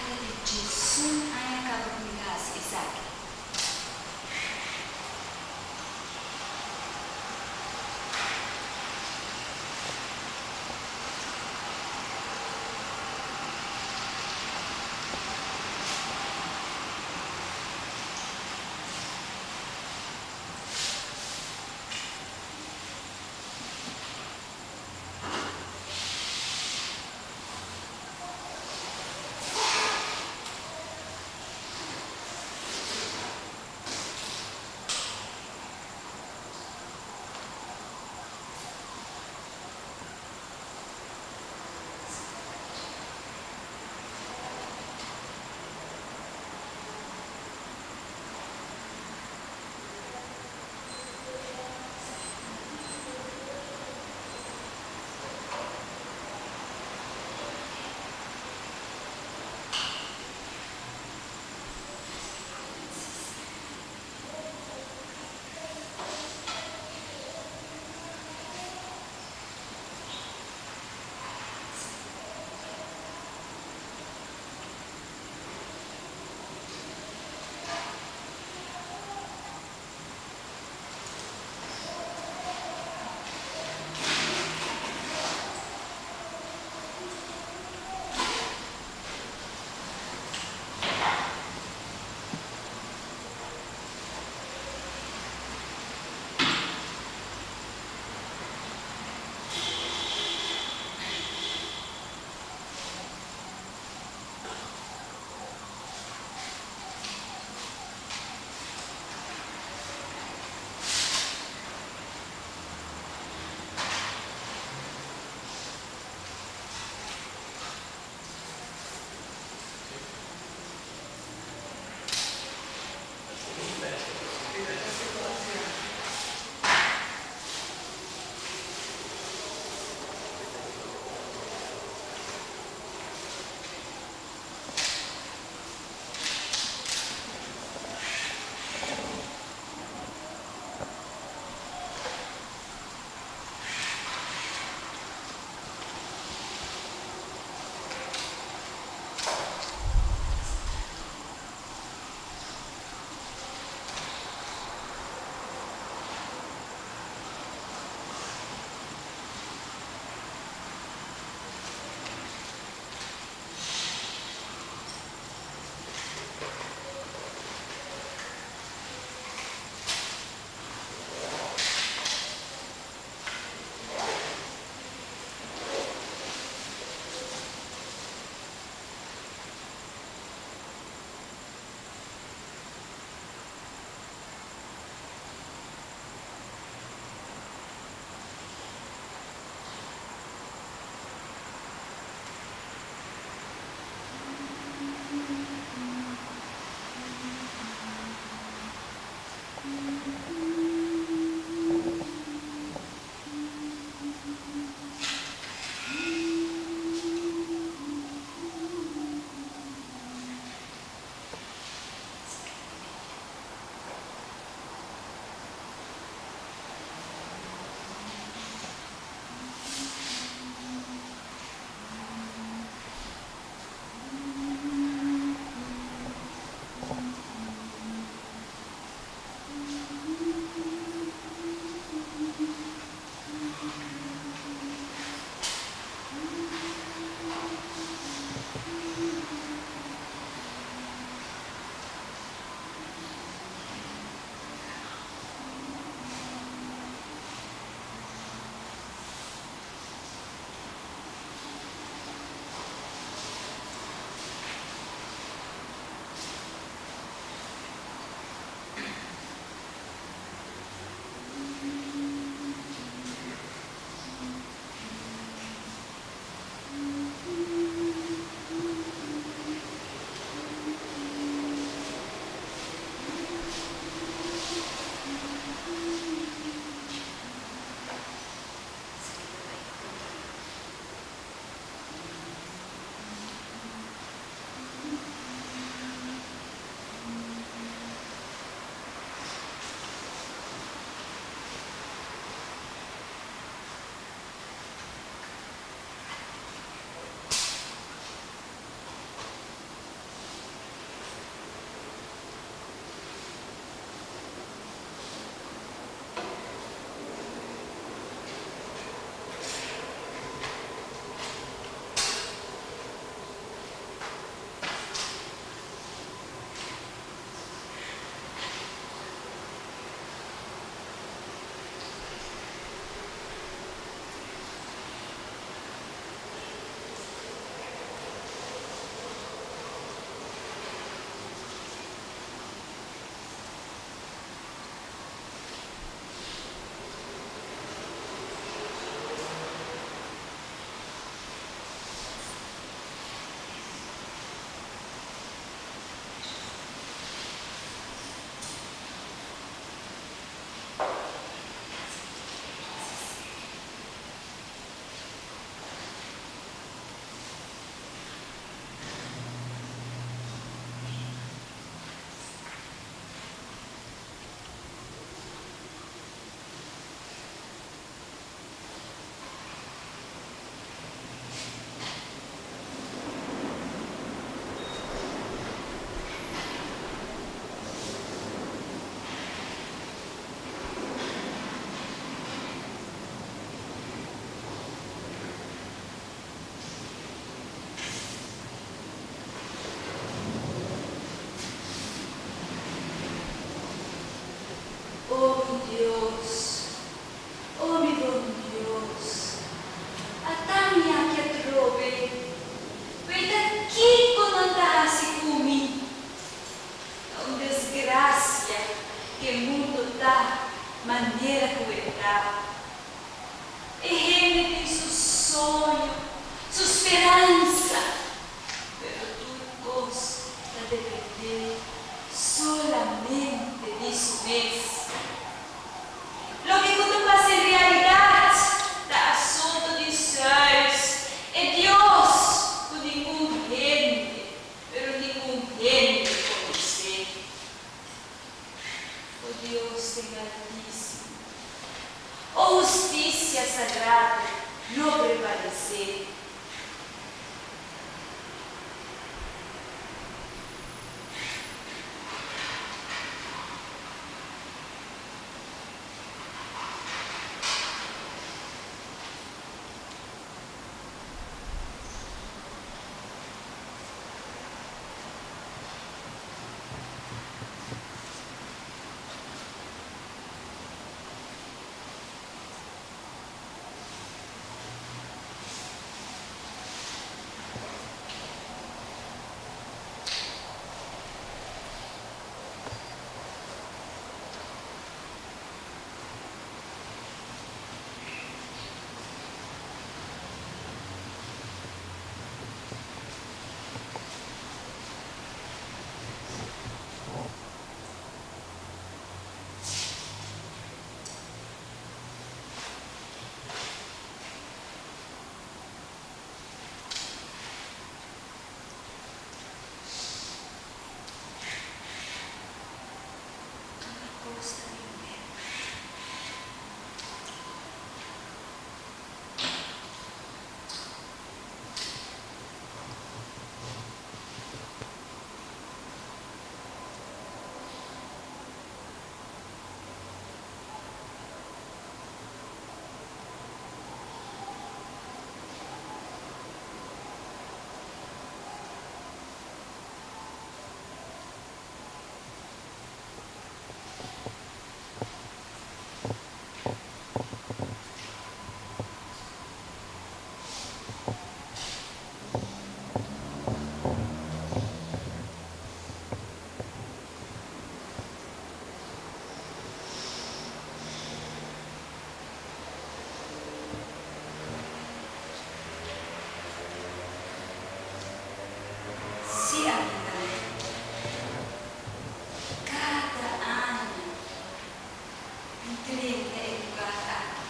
larga di 11 aña kaba ku mi ta hasi esaki. Ta dependé solamente di su mes. Loke ku ta pasa en realidat ta asuntu di Zeus, e dios ku ningun hende, pero ningun hende konosé. O Dios den Altísimo, o hustisia sagrado lo prevalesé. Tur kos ta bin bek. Sí, Abigail. Kada aña mi drenta e lugar aki.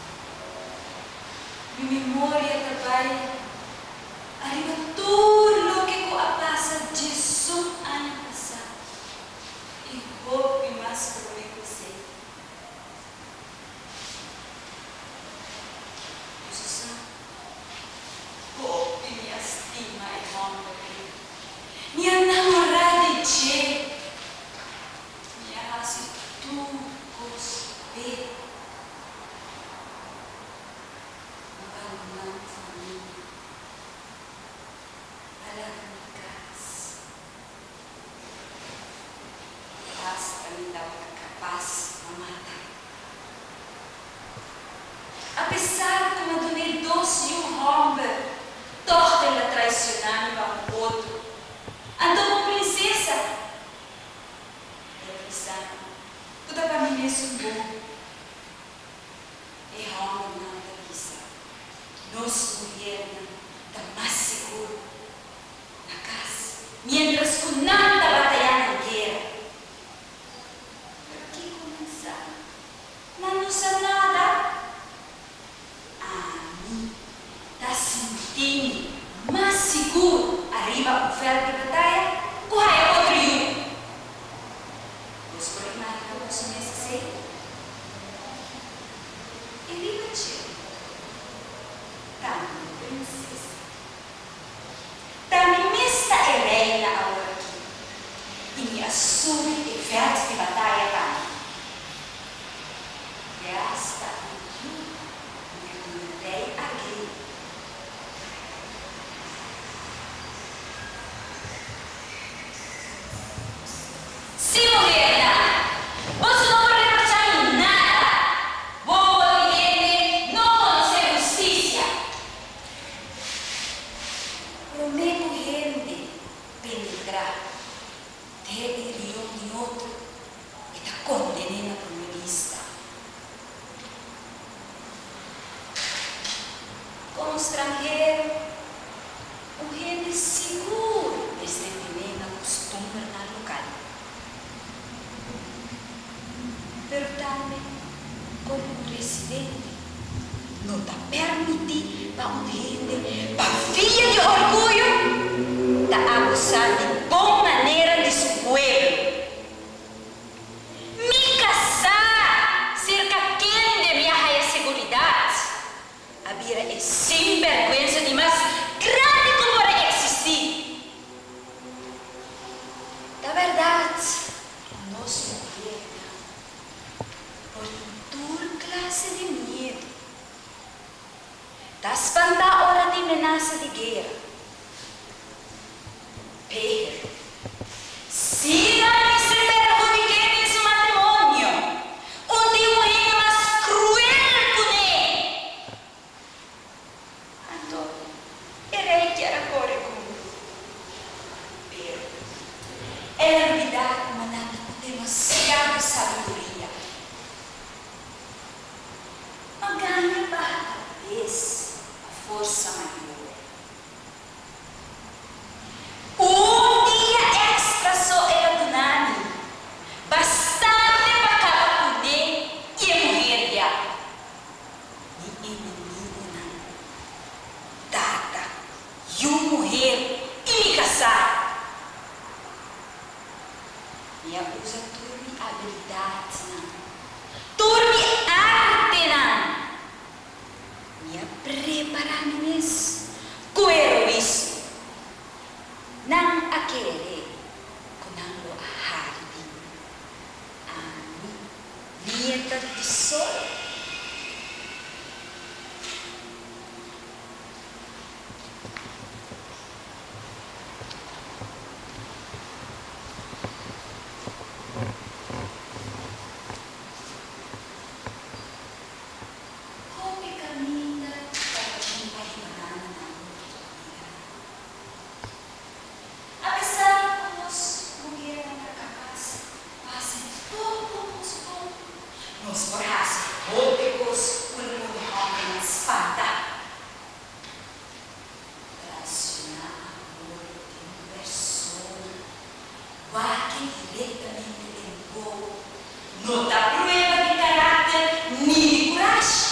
Mi memoria ta bai ariba tur loke ku a pasa djesun aña pasá i hopi mas promé ku esei. Boso sa, hopi mi a stima e hòmber ei. Mi a namorá di dje. Mi a hasi tur kos p'e. Mi a bandoná mi famia, a laga mi kas. Hasta mi tabata kapas pa mata. Apesar ku mi a dun'é dos yu hòmber, tòg el a traisioná mi pa un otro. Anto ku prinsesa? El a bisa mi ku ta pa mi mesun bon. E hòmbernan ta bisa, Nos muhernan ta mas sigur. Na kas, miéntras ku nan ta batayá na guera. Pero kiko nan sa? Nan no sa nada. Ami ta sinti mi mas sigur ariba un vèlt di bataya ku haya otro yu. Bos por imaginá boso mes esei? I riba dje, ta mi prinsesa. Ta mi mes ta e reina awor aki, i mi a subi e vèlt di bataya tambe. Te asta un yu mi a duna rei Agripa. Sí, muhernan, boso no por reprochá mi nada. Bobo di hende no konosé hustisia. Promé ku hende penetrá den e rion di otro, e ta kondené na promé bista. Komo stranhero, un hende sigur mester tené na kustumbernan. Presidente no ta permití pa un hende pa via di orguyo ta abusá di bon manera di su pueblo. Mi kasá, serka kende mi a haya seguridat, a bira e sinbèrgwensa di mas grandi ku por a eksistí. Ta bèrdat ku nos muhernan por tin tur klase di miedu. Ta spantá ora tin menasa di guera. Pero, si nan mester perhudik'é den su matrimonio, un tin un hende mas kruel kuné. Anto e rei kier a kore ku mi. Pero, el a lubidá ku mananta ku demasiado sabiduria. A gaña baha kabes pa forsa mayor. Un dia extra so el a duna mi, bastante pa caba cune y e muher ya. Mi enemigonan, tata, yu muher y mi casá. Mi a usa tur mi abilidadnan, tur mi artenan. Mi a prepará mi mes ku heroismo. Nan a kere ku nan lo a hari di mi. Ami, nieta di solo. Hopi kaminda tabatin pa hiba nan na otro bida. Apesar ku nos muhernan ta kapas pa hasi poko kos bon, nos por hasi hopi kos ku lo pone hòmbernan spanta. Traisioná amor di un persona wak direktamente den wowo no ta prueba di karakter ni di kurashi,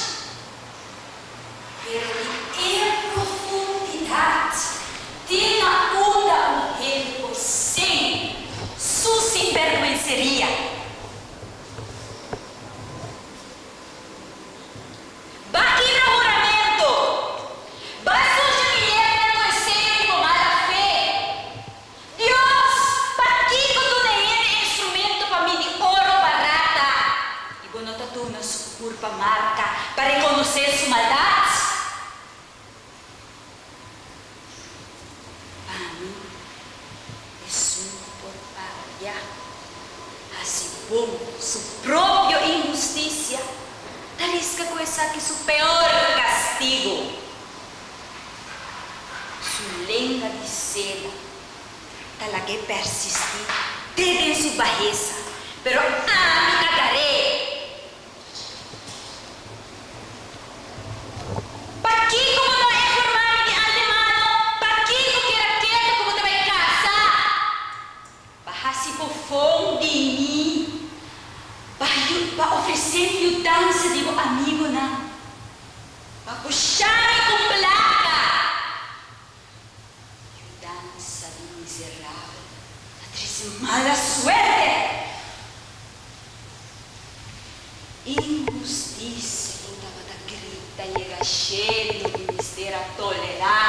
pero di e profundidat tin na unda un hende por sent su sinbergwenseria. Ba kibra huramento. Ba susha biyetenan ku e seyo di bo mala fe. Dios, pakiko duna hende instrumento pa midi oro barata i bo no ta duna su kurpa marka pa rekonosé su maldat? Pa mi, esun ku por papia hasi bon su propio inhustisia ta riska ku esaki su peor kastigu. Su lenga di seda ta lag'é persistí te den su bahesa, pero ami a gar'é. Pakiko bo no a informá mi di antemano? Pakiko keda ketu ku bo ta bai kasa? Pa hasi bofon di mi, pa pa ofresé mi yudansa di bo amigonan, pa pusha mi ku plaka. Yudansa di miserabel ta trese mala suerte. Inhustisia ku tabata grita yega shelu mi mester a tolerá.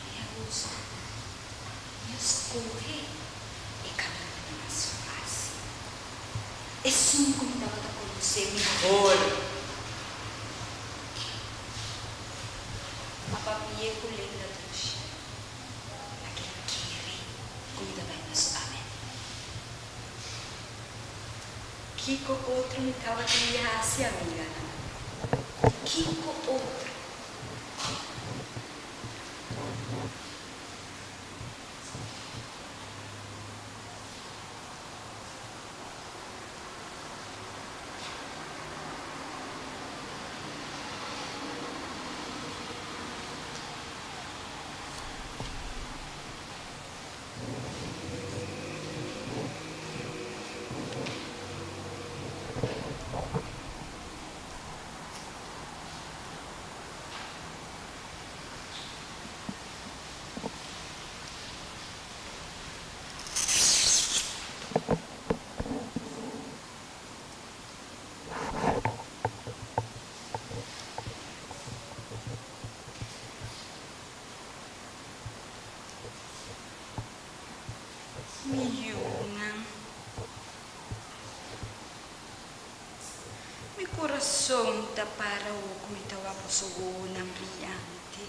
Mi a usa, mi a skohe e kaminda di mas fásil, esun ku mi tabata konosé mihor. A papi'é ku lenga dushi, lag'é kere ku mi ta bai na su amen. Kiko otro mi tabatin di hasi, amiganan? Kiko otro? ta para awor ku mi ta wak boso wowonan briyante.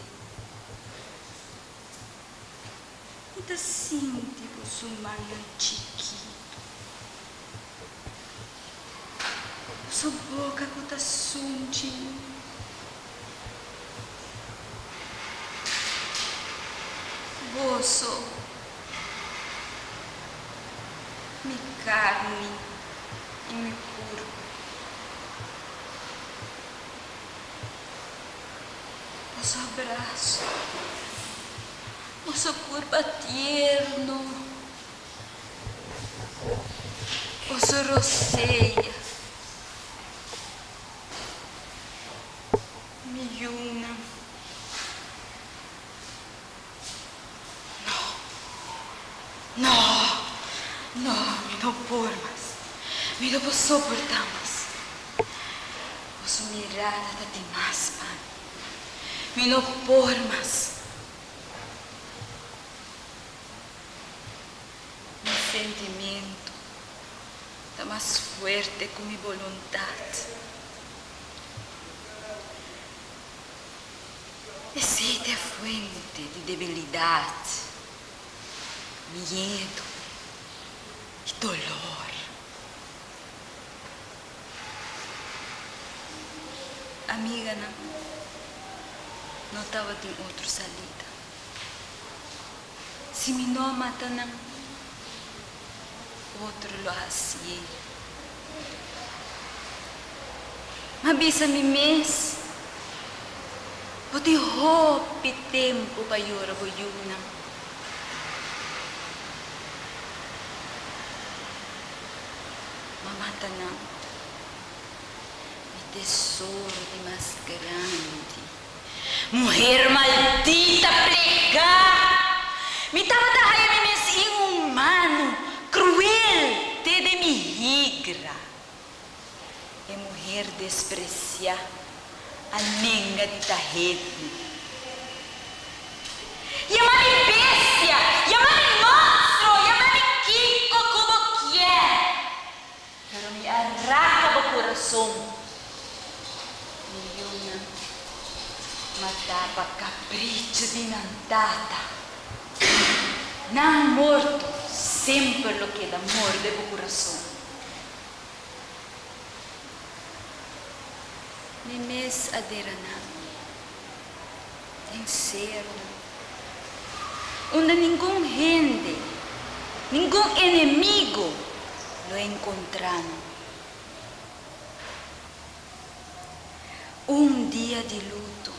Mi ta sinti boso mannan chikitu. Boso boka ku ta sunchi mi. Boso, mi karni i mi kurpu. Boso abraso, boso kurpa tierno, boso rosea. Mi yunan. No, no, no, mi no por mas. Mi no por soportá mas. Boso mirada ta dimas pa mi. Mi no por mas. Mi sentimiento ta mas fuerte ku mi boluntat. Esei ta e fuente di debilidat, miedu i dolor. Amiganan, no tabatin otro salida. Si mi no a mata nan, otro lo a hasié. M'a bisa mi mes, Bo tin hopi tempu pa yora bo yunan. M'a mata nan, mi tesoro di mas grandi. Muher maldita plegá! Mi tabata haya mi mes inhumano, cruel te den mi higra. E muher despreciá a nenga di ta hende. Yama mi bestia, yama mi monstruo, yama mi kico cu bo kier, pero mi a raca bo curason. Mi yunan matá pa capricho di nan tata. Nan morto semper lo keda morde bo curason. Mi mes a dera nan den seronan, unda ningun hende, ningun enemigo lo encontrá nan. Un dia di luto,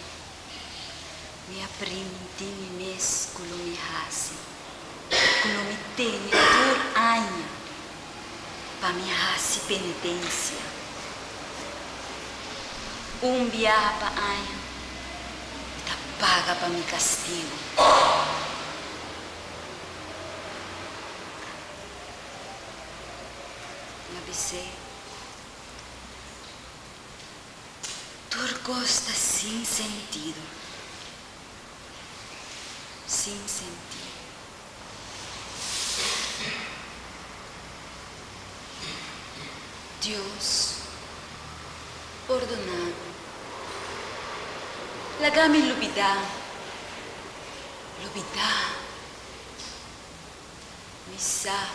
mi a primintí mi mes ku lo mi hasi, ku lo mi tene tur aña pa mi hasi penitensia. Un biaha pa aña mi ta paga pa mi kastigu. Mi a bis'é. Tur kos ta sin sentido, sin sentido. Dios, pordona mi. Laga mi lubida, lubida. Mi sa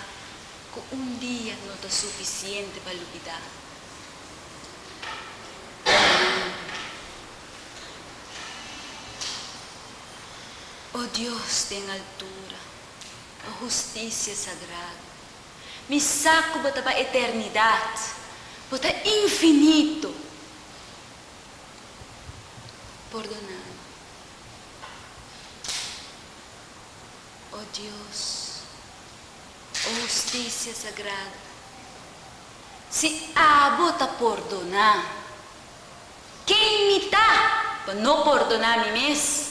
ku un dia no ta sufisiente pa lubidá. O Dios den altura, o hustisia sagrado, mi sa ku bo ta pa eternidat, bo ta infinito. Pordoná mi. O Dios, o hustisia sagrado, si abo ta pordoná, ken mi ta pa no pordoná mi mes?